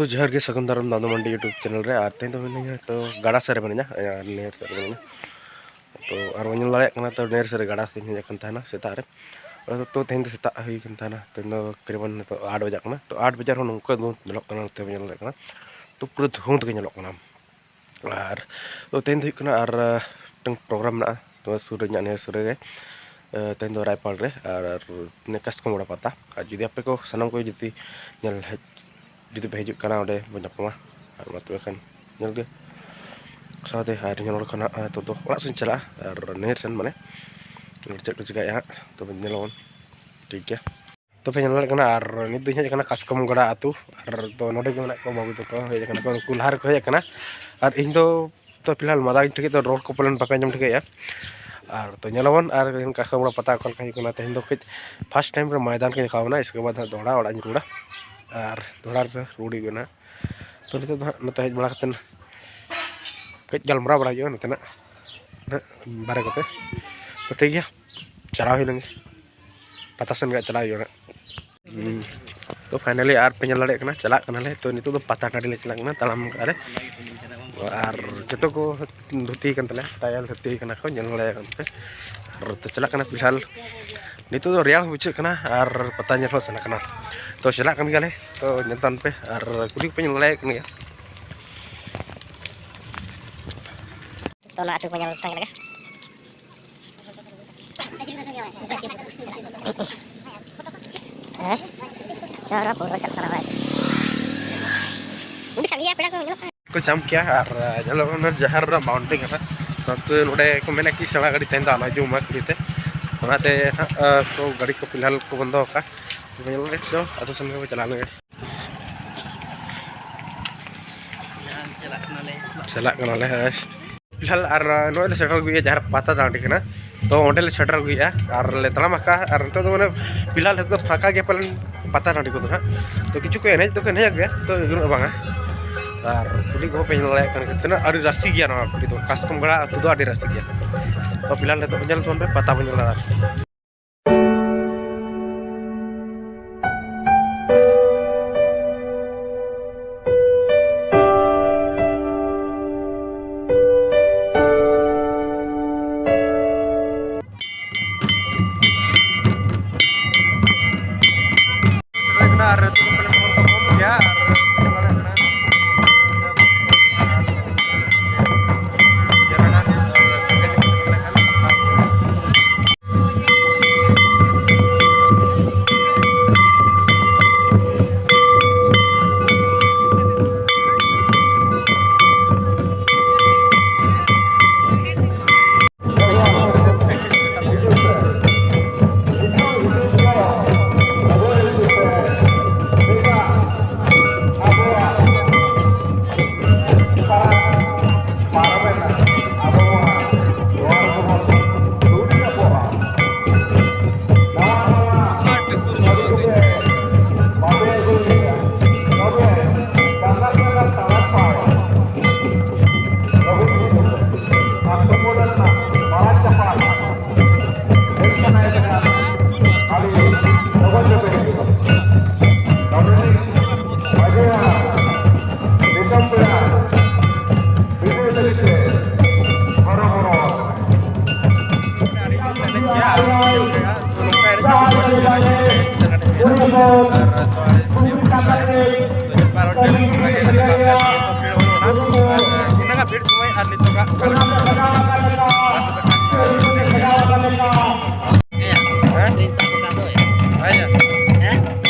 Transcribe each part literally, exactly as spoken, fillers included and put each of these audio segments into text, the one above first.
ᱡᱚᱦᱟᱨ ᱜᱮ, ᱥᱟᱹᱜᱩᱱ ᱫᱟᱨᱟᱢ ᱫᱟᱫᱟ ᱢᱟᱱᱰᱤ YouTube ᱪᱮᱱᱮᱞ ᱨᱮ᱾ ᱟᱨ ᱛᱮᱦᱮᱧ ᱫᱚ ᱢᱤᱱᱟᱹᱧᱟ ᱛᱚ ᱜᱟᱰᱟ ᱥᱮᱫ ᱨᱮ ᱢᱤᱱᱟᱹᱧᱟ, ᱟᱨ ᱱᱟᱹᱭᱦᱟᱹᱨ ᱥᱮᱫ ᱨᱮ ᱢᱤᱱᱟᱹᱧᱟ᱾ ᱛᱚ ᱟᱨ ᱵᱚᱱ ᱧᱮᱞ ᱫᱟᱲᱮᱭᱟᱜ ᱠᱟᱱᱟ, ᱛᱚ ᱱᱟᱹᱭᱦᱟᱹᱨ ᱥᱮᱫ ᱨᱮ ᱜᱟᱰᱟ ᱥᱮᱫ ᱤᱧ ᱦᱮᱡ ᱟᱠᱟᱱ ᱛᱟᱦᱮᱱᱟ ᱥᱮᱛᱟᱜ ᱨᱮ᱾ ᱛᱚ ᱛᱮᱦᱮᱧ ᱫᱚ ᱥᱮᱛᱟᱜ ᱦᱩᱭ ᱟᱠᱟᱱ ᱛᱟᱦᱮᱱᱟ, ᱛᱮᱦᱮᱧ ᱫᱚ ᱛᱚᱠᱨᱤᱵᱟᱱ ᱱᱤᱛᱚᱜ ᱟᱴ ᱵᱟᱡᱟᱜ ᱠᱟᱱᱟ᱾ ᱛᱚ ᱟᱴ ᱵᱟᱡᱟᱜ ᱨᱮᱦᱚᱸ ᱱᱚᱝᱠᱟ ᱫᱚ ᱧᱮᱞᱚᱜ ᱠᱟᱱᱟ, ᱱᱚᱛᱮ ᱵᱚᱱ ᱧᱮᱞ ᱫᱟᱲᱮᱭᱟᱜ ᱠᱟᱱᱟ, ᱛᱚ ᱯᱩᱨᱟᱹ ᱫᱷᱩᱸᱫ ᱜᱮ ᱧᱮᱞᱚᱜ ᱠᱟᱱᱟ᱾ ᱟᱨ ᱛᱚ ᱛᱮᱦᱮᱧ ᱫᱚ ᱦᱩᱭᱩᱜ ᱠᱟᱱᱟ ᱟᱨ ᱢᱤᱫᱴᱟᱝ ᱯᱨᱳᱜᱨᱟᱢ ᱢᱮᱱᱟᱜᱼᱟ ᱱᱚᱣᱟ ᱥᱩᱨ ᱨᱮ, ᱤᱧᱟᱹᱜ ᱱᱤᱭᱟᱹ ᱥᱩᱨ ᱨᱮᱜᱮ᱾ ᱛᱮᱦᱮᱧ ᱫᱚ ᱨᱟᱭᱯᱟᱞ ᱨᱮ ᱟᱨ ᱱᱤᱭᱟᱹ ᱠᱟᱥᱠᱚᱢ ᱜᱚᱲᱟ ᱯᱟᱛᱟ᱾ ᱟᱨ ᱡᱩᱫᱤ ᱟᱯᱮ ᱠᱚ ᱥᱟᱱᱟᱢ ᱠᱚ ᱡᱩᱫᱤ ᱧᱮᱞ ᱦᱮᱡ, ᱡᱩᱫᱤ ᱯᱮ ᱦᱤᱡᱩᱜ ᱠᱟᱱᱟ, ᱚᱸᱰᱮ ᱵᱚᱱ ᱧᱟᱯᱟᱢᱟ᱾ ᱟᱨ ᱢᱟ ᱛᱚᱵᱮ ᱠᱷᱟᱱ ᱧᱮᱞ ᱜᱮ ᱥᱟᱶᱛᱮ ᱟᱨ ᱧᱮᱞ ᱠᱷᱚᱱ ᱦᱟᱸᱜ ᱱᱤᱛᱚᱜ ᱫᱚ ᱚᱲᱟᱜ ᱥᱮᱫ ᱤᱧ ᱪᱟᱞᱟᱜᱼᱟ, ᱟᱨ ᱱᱟᱹᱭᱦᱟᱹᱨ ᱥᱮᱱ ᱢᱟᱱᱮ ᱪᱮᱫ ᱠᱚ ᱪᱤᱠᱟᱹᱭᱟ ᱦᱟᱸᱜ, ᱛᱚᱵᱮ ᱧᱮᱞᱟᱵᱚᱱ᱾ ᱴᱷᱤᱠ ᱜᱮᱭᱟ, ᱛᱚᱵᱮ ᱧᱮᱞ ᱫᱟᱲᱮᱭᱟᱜ ᱠᱟᱱᱟ᱾ ᱟᱨ ᱱᱤᱛ ᱫᱚᱧ ᱦᱮᱡ ᱟᱠᱟᱱᱟ ᱠᱟᱥᱠᱚᱢ ᱜᱚᱲᱟ ᱟᱹᱛᱩ᱾ ᱟᱨ ᱛᱚ ᱱᱚᱰᱮ ᱜᱮ ᱢᱮᱱᱟᱜ ᱠᱚᱣᱟ ᱵᱟᱹᱵᱩ ᱛᱟᱠᱚ, ᱦᱮᱡ ᱟᱠᱟᱱᱟ ᱠᱚ, ᱩᱱᱠᱩ ᱞᱟᱦᱟ ᱨᱮᱠᱚ ᱦᱮᱡ ᱟᱠᱟᱱᱟ᱾ ᱟᱨ ᱤᱧ ᱫᱚ ᱛᱚ ᱯᱷᱤᱞᱦᱟᱞ ᱢᱟᱫᱟ ᱜᱤᱧ ᱴᱷᱤᱠᱮᱫ ᱫᱚ, ᱨᱚᱲ ᱠᱚ ᱯᱟᱞᱮᱱ ᱵᱟᱯᱮ ᱟᱸᱡᱚᱢ ᱴᱷᱤᱠᱟᱹᱭᱟ᱾ ᱟᱨ ᱛᱚ ᱧᱮᱞᱟᱵᱚᱱ ᱟᱨ ᱠᱟᱥᱠᱚᱢ ᱜᱚᱲᱟ ᱯᱟᱛᱟ ᱚᱠᱟ ᱞᱮᱠᱟ ᱦᱩᱭᱩᱜ ᱠᱟᱱᱟ᱾ ᱛᱮᱦᱮᱧ ᱫᱚ ᱠᱟᱹᱡ ᱯᱷᱟᱥᱴ ᱴᱟᱭᱤᱢ ᱨᱮ ᱢᱚᱭᱫᱟᱱ ᱠᱚᱧ ᱫᱮᱠᱷᱟᱣ ᱵᱚᱱᱟ, ᱤᱥᱠᱮ ᱵᱟᱫᱽ ᱦᱟᱸᱜ ᱫᱚᱦᱲᱟ ᱚᱲᱟᱜ ᱤᱧ ᱨᱩᱣᱟᱹᱲᱟ᱾ ᱟᱨ ᱫᱚᱦᱲᱟ ᱨᱮ ᱨᱩᱣᱟᱹᱲ ᱦᱩᱭᱩᱜ ᱠᱟᱱᱟ᱾ ᱛᱚ ᱱᱤᱛᱚᱜ ᱫᱚ ᱦᱟᱸᱜ ᱱᱚᱛᱮ ᱦᱮᱡ ᱵᱟᱲᱟ ᱠᱟᱛᱮᱫ ᱠᱟᱹᱡ ᱜᱟᱞᱢᱟᱨᱟᱣ ᱵᱟᱲᱟ ᱦᱩᱭᱩᱜᱼᱟ ᱱᱚᱛᱮᱱᱟᱜ ᱵᱟᱨᱮ ᱠᱚᱛᱮ᱾ ᱛᱚ ᱴᱷᱤᱠ ᱜᱮᱭᱟ, ᱪᱟᱞᱟᱣ ᱦᱩᱭ ᱞᱮᱱ ᱜᱮ᱾ ᱯᱟᱛᱟ ᱥᱮᱱ ᱜᱮ ᱪᱟᱞᱟᱣ ᱦᱩᱭᱩᱜᱼᱟ ᱱᱟᱜ᱾ ᱦᱩᱸ᱾ ᱛᱚ ᱯᱷᱟᱭᱱᱟᱞᱤ ᱟᱨ ᱯᱮ ᱧᱮᱞ ᱫᱟᱲᱮᱭᱟᱜ ᱠᱟᱱᱟ, ᱪᱟᱞᱟᱜ ᱠᱟᱱᱟᱞᱮ᱾ ᱛᱚ ᱱᱤᱛᱚᱜ ᱫᱚ ᱯᱟᱛᱟ ᱴᱟᱺᱰᱤ ᱞᱮ ᱪᱟᱞᱟᱜ ᱠᱟᱱᱟ ᱛᱟᱲᱟᱢ ᱠᱟᱜᱼᱟ ᱨᱮ᱾ ᱟᱨ ᱡᱚᱛᱚ ᱠᱚ ᱫᱷᱩᱛᱤ ᱠᱟᱱ ᱛᱟᱞᱮᱭᱟ, ᱴᱟᱭᱟᱞ ᱫᱷᱩᱛᱤ ᱠᱟᱱᱟ ᱠᱚ, ᱧᱮᱞ ᱫᱟᱲᱮᱭᱟᱜ ᱠᱟᱱ ᱯᱮ᱾ ᱟᱨ ᱛᱚ ᱪᱟᱞᱟᱜ ᱠᱟᱱᱟ ᱯᱷᱤᱞᱦᱟᱞ᱾ ᱱᱤᱛᱚᱜ ᱫᱚ ᱨᱮᱭᱟᱲ ᱦᱚᱸ ᱵᱩᱡᱷᱟᱹᱜ ᱠᱟᱱᱟ ᱟᱨ ᱯᱟᱛᱟ ᱧᱮᱞ ᱦᱚᱸ ᱥᱟᱱᱟ ᱠᱟᱱᱟ᱾ ᱛᱚ ᱪᱟᱞᱟᱜ ᱠᱟᱱ ᱜᱮᱭᱟᱞᱮ, ᱛᱚ ᱧᱮᱞ ᱛᱟᱵᱚᱱ ᱯᱮ ᱟᱨ ᱠᱩᱞᱦᱤ ᱠᱚᱯᱮ ᱧᱮᱞ ᱫᱟᱲᱮᱭᱟᱜ ᱠᱟᱱ ᱜᱮᱭᱟ᱾ ᱛᱚ ᱱᱚᱣᱟ ᱟᱹᱛᱩ ᱠᱚ ᱧᱮᱞ ᱥᱟᱸᱜᱮ ᱞᱮᱠᱟ᱾ ᱦᱮᱸ? ᱥᱚᱦᱚᱨ ᱯᱩᱨᱟᱹ ᱪᱟᱞᱟᱜ ᱠᱟᱱᱟ ᱵᱷᱟᱭ᱾ ᱟᱹᱰᱤ ᱥᱟᱸᱜᱮᱭᱟ ᱯᱮᱲᱟ ᱠᱚ ᱧᱮᱞᱚᱜ ᱠᱟᱱᱟ᱾ ᱠᱚ ᱡᱟᱢ ᱠᱮᱭᱟ ᱟᱨ ᱧᱮᱞᱚᱜ ᱠᱟᱱᱟ ᱡᱟᱦᱮᱨ ᱨᱮᱱᱟᱜ ᱵᱟᱣᱩᱱᱰᱟᱨᱤ ᱠᱟᱱᱟ, ᱥᱟᱶᱛᱮ ᱱᱚᱰᱮ ᱠᱚ ᱢᱮᱱᱟ ᱠᱤ ᱥᱮᱬᱟ ᱜᱟᱹᱰᱤ ᱛᱮᱦᱮᱧ ᱫᱚ ᱟᱞᱚ ᱦᱤᱡᱩᱜ ᱢᱟ ᱠᱩᱞᱦᱤ ᱛᱮ, ᱚᱱᱟᱛᱮ ᱦᱟᱸᱜ ᱠᱚ ᱜᱟᱹᱰᱤ ᱠᱚ ᱯᱷᱤᱞᱦᱟᱞ ᱠᱚ ᱵᱚᱱᱫᱚ ᱟᱠᱟᱫ᱾ ᱧᱮᱞ ᱞᱮᱜᱮ ᱪᱚ ᱟᱹᱛᱩ ᱥᱮᱱ ᱜᱮᱵᱚ ᱪᱟᱞᱟᱣ ᱞᱮᱱᱜᱮ᱾ ᱪᱟᱞᱟᱜ ᱠᱟᱱᱟᱞᱮ, ᱦᱳᱭ᱾ ᱯᱷᱤᱞᱦᱟᱞ ᱟᱨ ᱱᱚᱜᱼᱚᱭ ᱞᱮ ᱥᱮᱴᱮᱨ ᱟᱹᱜᱩᱭᱮᱫᱼᱟ ᱡᱟᱦᱟᱸ ᱨᱮ ᱯᱟᱛᱟ ᱴᱟᱺᱰᱤ ᱠᱟᱱᱟ, ᱛᱚ ᱚᱸᱰᱮ ᱞᱮ ᱥᱮᱴᱮᱨ ᱟᱹᱜᱩᱭᱮᱫᱼᱟ ᱟᱨ ᱞᱮ ᱛᱟᱲᱟᱢ ᱟᱠᱟᱫᱼᱟ᱾ ᱟᱨ ᱱᱤᱛᱚᱜ ᱫᱚ ᱢᱟᱱᱮ ᱯᱷᱤᱞᱦᱟᱞ ᱱᱤᱛᱚᱜ ᱫᱚ ᱯᱷᱟᱸᱠᱟ ᱜᱮᱭᱟ ᱯᱟᱞᱮᱱ ᱯᱟᱛᱟ ᱴᱟᱺᱰᱤ ᱠᱚᱫᱚ ᱦᱟᱸᱜ᱾ ᱛᱚ ᱠᱤᱪᱷᱩ ᱠᱚ ᱮᱱᱮᱡ ᱫᱚᱠᱚ ᱮᱱᱮᱡᱚᱜ ᱜᱮᱭᱟ, ᱛᱚ ᱩᱱᱟᱹᱜ ᱵᱟᱝᱟ᱾ ᱟᱨ ᱠᱩᱞᱦᱤ ᱠᱚᱦᱚᱸ ᱯᱮ ᱧᱮᱞ ᱫᱟᱲᱮᱭᱟᱜ ᱠᱟᱱᱟ ᱛᱤᱱᱟᱹᱜ ᱟᱹᱰᱤ ᱨᱟᱥᱤ ᱜᱮᱭᱟ ᱱᱚᱣᱟ ᱠᱩᱞᱦᱤ ᱫᱚ, ᱠᱟᱥᱠᱚᱢ ᱜᱟᱲᱟ ᱟᱹᱛᱩ ᱫᱚ ᱟᱹᱰᱤ ᱨᱟᱥᱤ ᱜᱮᱭᱟ᱾ ᱛᱚ ᱯᱷᱤᱞᱦᱟᱞ ᱱᱤᱛᱚᱜ ᱧᱮᱞ ᱛᱟᱵᱚᱱ ᱯᱮ, ᱯᱟᱛᱟ ᱵᱚᱱ ᱧᱮᱞ ᱫᱟᱲᱮᱭᱟᱜᱼᱟ᱾ ᱮᱱᱟᱝᱟᱜ ᱵᱷᱤᱲ ᱥᱚᱢᱚᱭ ᱟᱨ ᱱᱤᱛᱚᱜᱟᱜ ᱚᱠᱟ ᱞᱮᱠᱟ? ᱦᱮᱸ? ᱦᱮᱸ?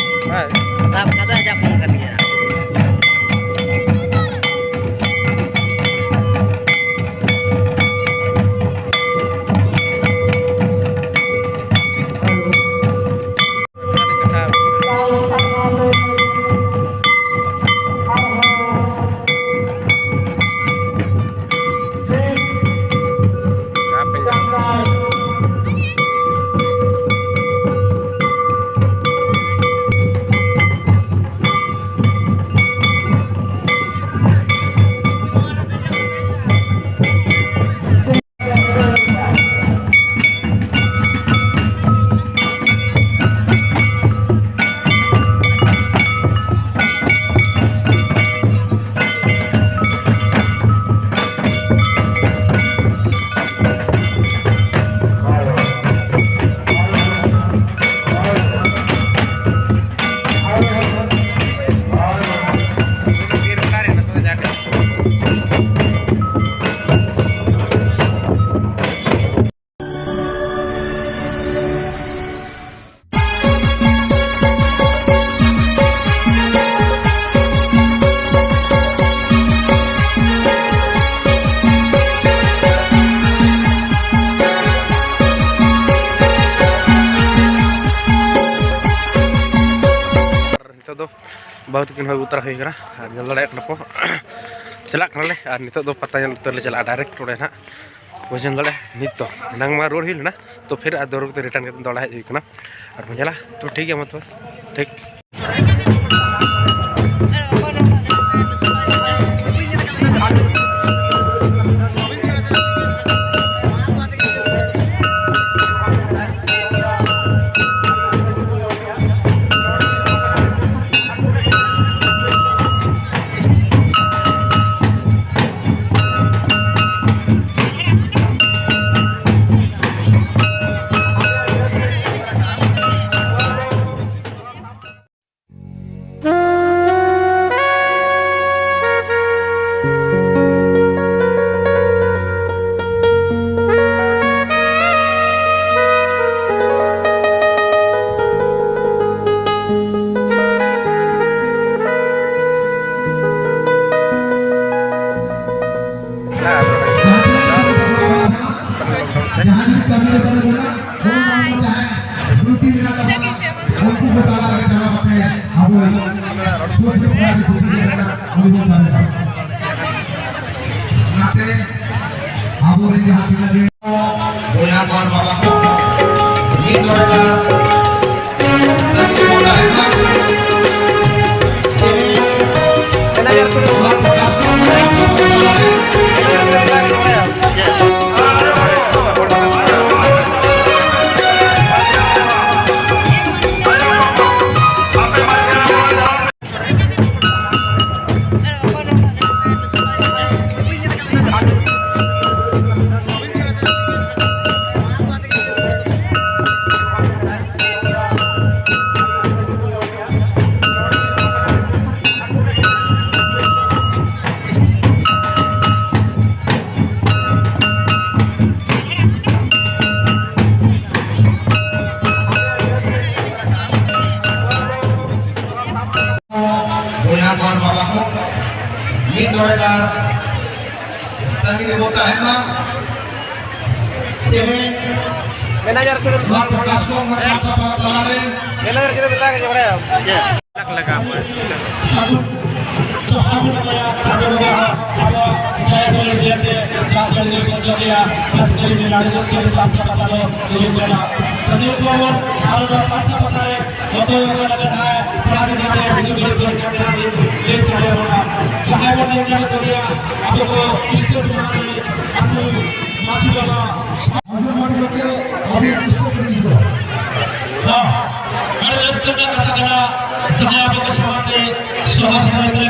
ᱦᱮᱸ᱾ ᱥᱟᱵ ᱠᱟᱫᱟ, ᱟᱡᱟᱜ ᱯᱷᱳᱱ ᱠᱟᱱ ᱜᱮᱭᱟ᱾ ᱱᱤᱛᱚᱜ ᱫᱚ ᱵᱟᱹᱦᱩ ᱛᱟᱹᱠᱤᱱ ᱦᱚᱸ ᱟᱹᱜᱩ ᱛᱟᱨᱟ ᱦᱩᱭ ᱠᱟᱱᱟ ᱟᱨ ᱧᱮᱞ ᱫᱟᱲᱮᱭᱟᱜ ᱠᱟᱱᱟ ᱯᱮ᱾ ᱪᱟᱞᱟᱜ ᱠᱟᱱᱟᱞᱮ ᱟᱨ ᱱᱤᱛᱚᱜ ᱫᱚ ᱯᱟᱛᱟ ᱧᱮᱞ ᱩᱛᱟᱹᱨ ᱞᱮ ᱪᱟᱞᱟᱜᱼᱟ, ᱰᱟᱭᱨᱮᱠᱴ ᱚᱸᱰᱮ ᱱᱟᱦᱟᱜ᱾ ᱵᱩᱡᱷᱟᱹᱣ ᱫᱟᱲᱮ ᱱᱤᱛ ᱫᱚ ᱮᱱᱟᱝ ᱢᱟ ᱨᱩᱣᱟᱹᱲ ᱦᱩᱭ ᱞᱮᱱᱟ, ᱛᱚ ᱯᱷᱤᱨ ᱟᱨ ᱫᱚᱦᱲᱟ ᱠᱟᱛᱮ ᱨᱤᱴᱟᱨᱱ ᱠᱟᱛᱮ ᱫᱚ ᱚᱲᱟᱜ ᱦᱮᱡ ᱦᱩᱭ ᱠᱟᱱᱟ᱾ ᱟᱨ ᱵᱚᱱ ᱧᱮᱞᱟ, ᱛᱚ ᱴᱷᱤᱠ ᱜᱮᱭᱟ ᱢᱟ ᱛᱚᱵᱮ, ᱴᱷᱤᱠ᱾ ᱚᱱᱟᱛᱮ ᱟᱵᱚᱨᱮᱱ ᱡᱟᱦᱟᱸ ᱛᱤᱱᱟᱹᱜ ᱜᱮ ᱵᱚᱭᱦᱟ ᱠᱚ ᱟᱨ ᱵᱟᱵᱟ ᱠᱚ, ᱢᱤᱫ ᱰᱚᱸᱰᱮ ᱫᱟᱜ ᱵᱚᱭᱦᱟ ᱠᱚ ᱟᱨ ᱵᱟᱵᱟ ᱠᱚ, ᱢᱤᱫ ᱰᱚᱸᱰᱮ ᱫᱟᱜ ᱛᱟᱺᱜᱤ ᱨᱮᱵᱚ ᱛᱟᱦᱮᱱ ᱢᱟ᱾ ᱛᱮᱦᱮᱧ ᱢᱮᱱᱮᱡᱟᱨ ᱠᱚᱫᱚ ᱱᱚᱣᱟ ᱯᱨᱚᱠᱟᱥ ᱠᱚ ᱢᱟᱨᱟᱝ ᱯᱟᱲᱟ ᱛᱟᱞᱟᱨᱮ ᱢᱮᱱᱮᱡᱟᱨ ᱠᱚᱫᱚ ᱢᱮᱛᱟ ᱜᱮ ᱵᱟᱲᱟᱭᱟ᱾ ᱥᱟᱹᱜᱩᱱ ᱡᱚᱦᱟᱨ ᱵᱚᱱ ᱮᱢᱟᱭᱟ ᱪᱟᱸᱫᱳ ᱵᱚᱸᱜᱟ ᱦᱚᱸ ᱟᱵᱚᱣᱟᱜ ᱫᱟᱭᱟ ᱫᱩᱞᱟᱹᱲ ᱧᱮᱞᱛᱮ ᱫᱟᱜ ᱡᱟᱹᱲᱤ ᱵᱚᱱ ᱡᱚᱜᱮᱭᱟ᱾ ᱨᱟᱹᱥᱠᱟᱹ ᱨᱮ ᱟᱹᱰᱤ ᱨᱟᱹᱥᱠᱟᱹ ᱨᱮ ᱛᱟᱢᱥᱟ ᱯᱟᱛᱟ ᱫᱚ ᱦᱩᱭᱩᱜ ᱠᱟᱱᱟ᱾ ᱛᱟᱹᱢᱤᱞ ᱠᱚ ᱟᱨ ᱚᱱᱟ ᱛᱟᱢᱥᱟ ᱯᱟᱛᱟ ᱨᱮ ᱚᱠᱚᱭ ᱚᱠᱟ ᱞᱮᱠᱟ ᱱᱟᱦᱟᱜ ᱯᱨᱟᱭᱤᱡᱽ ᱧᱟᱢᱮᱭᱟ, ᱠᱤᱪᱷᱩ ᱜᱷᱟᱹᱲᱤᱡ ᱯᱚᱨᱮ ᱠᱟᱛᱷᱟ ᱞᱟᱹᱭ ᱥᱟᱰᱮ ᱟᱵᱚᱱᱟ᱾ ᱡᱟᱦᱟᱸᱭ ᱵᱚᱱ ᱧᱮᱞ ᱧᱟᱢᱮᱫ ᱠᱚᱜᱮᱭᱟ, ᱟᱵᱚ ᱠᱚ ᱥᱴᱮᱡᱽ ᱢᱟᱲᱟᱝ ᱨᱮ ᱟᱹᱛᱩ ᱢᱟᱹᱡᱷᱤ ᱵᱟᱵᱟ ᱟᱹᱰᱤ ᱨᱟᱹᱥᱠᱟᱹ ᱛᱮ ᱦᱤᱡᱩᱜᱼᱟ᱾ ᱦᱚᱸ, ᱟᱹᱰᱤ ᱨᱟᱹᱥᱠᱟᱹ ᱨᱮᱱᱟᱜ ᱠᱟᱛᱷᱟ ᱠᱟᱱᱟ᱾ ᱡᱟᱦᱟᱸᱭ ᱟᱵᱚ ᱠᱚ ᱥᱟᱶᱛᱮ ᱥᱚᱦᱚ ᱥᱚᱦᱚ ᱛᱮ